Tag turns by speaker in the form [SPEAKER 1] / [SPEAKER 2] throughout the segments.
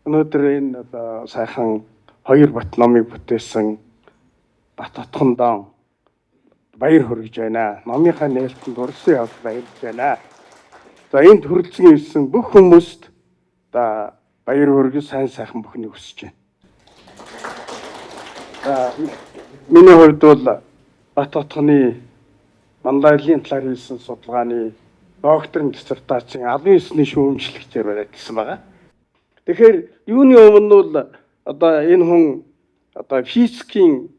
[SPEAKER 1] Өнөөдөр энэ одоо сайхан хоёр бат номыг бүтээсэн Бат Отгондоо баяр хүргэж байна. Номынхаа нээлтэнд урьсан явдал баярлж байна. За, энд хүрэлцэн ирсэн бүх хүмүүст одоо баяр хүргэж, сайн сайхан бүхнийг хүсэж байна. За, миний хувьд бол Бат Отгоны манлайллын талаар хийсэн судалгааны докторийн диссертацийн албан ёсны шүүмжлэгчээр ажилласан байгаа. Тэгэхээр юуны өмнө бол одоо энэ хүн одоо физикийн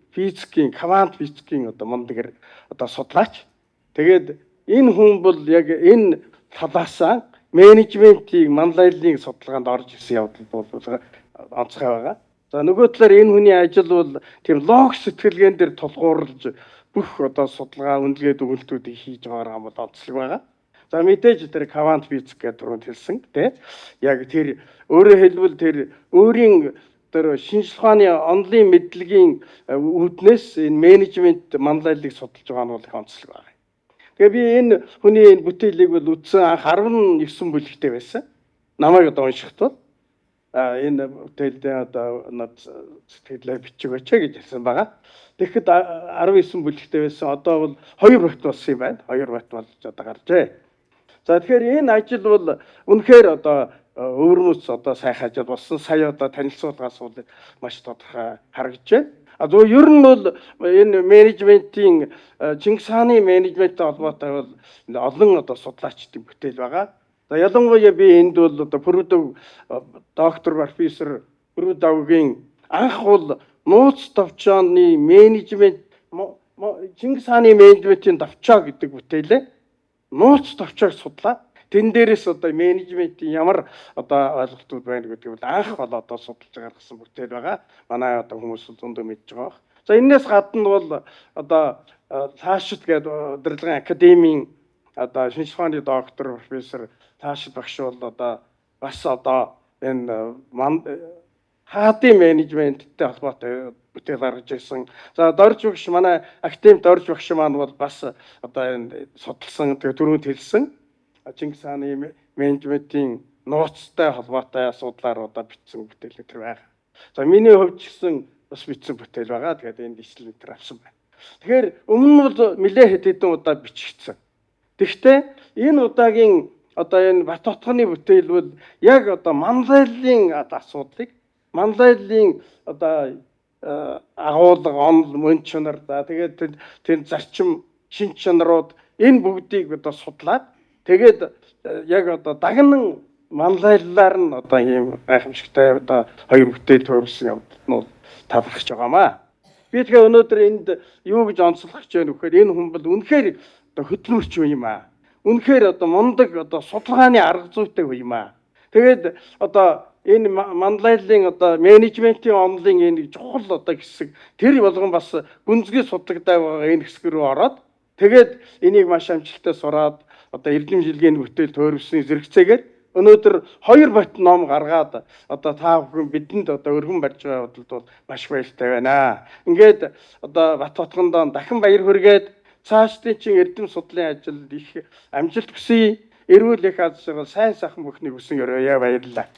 [SPEAKER 1] квант физикийн одоо мундаг одоо судлаач. Тэгээд энэ хүн бол яг энэ талаасаа менежментийг, манлайллын судалгаанд орж ирсэн явдал бол онцгой байгаа. За, нөгөө талаар энэ хүний ажил бол тийм логик сэтгэлгээн дээр тулгуурлаж бүх одоо судалгаа, үнэлгээ, дүгнэлтүүдийг хийж байгаа юм бол онцлог байгаа. За, мэдээж тэр квант физик гэдэг түрүүнд хэлсэн, тий. Яг тэр, өөрөөр хэлбэл, тэр өөрийн тэр шинжлэх ухааны онолын мэдлэгийн үүднээс энэ менежмент манлайллыг судалж байгаа нь бол их онцлог байна. Тэгээ би энэ хүний энэ бүтээлийг бол үзсэн, анх 19 бүлэгтэй байсан. Намайг одоо уншихад бол энэ бүтээлдээ одоо над сэтгэлээ бичиж өгөөч гэж хэлсэн байгаа. Тэгэхэд 19 бүлэгтэй байсан. Одоо бол 2 бат болсон юм байна. 2 бат болж одоо гарчээ. За, тэгэхээр энэ ажил бол үнэхээр одоо өвөрмөц одоо сайхан ажил болсон. Сая одоо танилцуулгаас бол маш тодорхой харагдаж байна. А зөв ер нь бол энэ менежментийн, Чингис хааны менежменттэй холбоотой бол олон одоо судлаачдын бүтээл байгаа. За, ялангуяа би энд бол одоо Пүрүдөв, доктор профессор Пүрүдавгийн анх бол нууц товчооны менежмент, Чингис хааны менежментийн товчоо гэдэг бүтээлээ, нууц товчоог судлаа. Тэн дээрээс одоо менежментийн ямар одоо ойлголтууд байна гэдэг бол анх бол одоо судалж гаргасан бүтээл байгаа. Манай одоо хүмүүс зөндөө мэдж байгаа бах. За, энэс гадна бол одоо Таашид гэдэг удирдлагын академийн одоо шинжлэх ухааны доктор профессор Таашид багш бол одоо бас одоо энэ хаадын менежменттэй холбоотой бүтээл гаргаж ирсэн. За, Дорж багш, манай академи Дорж багш маань бол бас одоо энэ судалсан, тэгээ түрүүнд хэлсэн Чингис хааны менежментийн нууцтай холбоотой асуудлаар одоо бичсэн бүтээл тэр байгаа. За, миний хувьд ч гэсэн бас бичсэн бүтээл байгаа. Тэгээд энд ишлэл тэр авсан байна. Тэгэхээр өмнө нь бол нэлээд хэд хэдэн удаа бичигдсэн. Тэгэхдээ энэ удаагийн одоо энэ Бат Отгоны бүтээл бол яг одоо манлайллын асуудлыг, манлайллын одоо агуулга, онол, мөн чанар, за тэгээд тэр зарчим, шин чанарууд, энэ бүгдийг одоо судлаад, тэгээд яг одоо дагнан манлайллаар нь одоо ийм гайхамшигтай одоо хоёр бүтээл төрүүлсэн явдал нь бол талархаж байгаамаа. Би тэгэхээр өнөөдөр энд юу гэж онцлох гэж байна вэхээр энэ хүн бол үнэхээр одоо хөдөлмөрч юм аа. Үнэхээр одоо мундаг одоо судалгааны арга зүйтэй хүн юм аа. Тэгээд одоо энэ манлайллын одоо менежментийн онолын энэ чухал одоо хэсэг тэр болгон бас гүнзгий судлагдаа байгаа энэ хэсэг рүү ороод, тэгээд энийг маш амжилттай сураад одоо эрдэм жилгээний бүтээл төөрвсөн зэрэгцээгээр өнөөдөр хоёр бат ном гаргаад одоо та бүхэн бидэнд одоо өргөн барьж байгаа бодолд бол маш баяртай байна. Ингээд одоо Бат Отгондоо дахин баяр хүргээд, цаашдын чинь эрдэм судлалын ажилд их амжилт хүсье. Эрүүл их аз жаргал, сайн сайхан бүхнийг хүсэн өрөөе. Баярлалаа.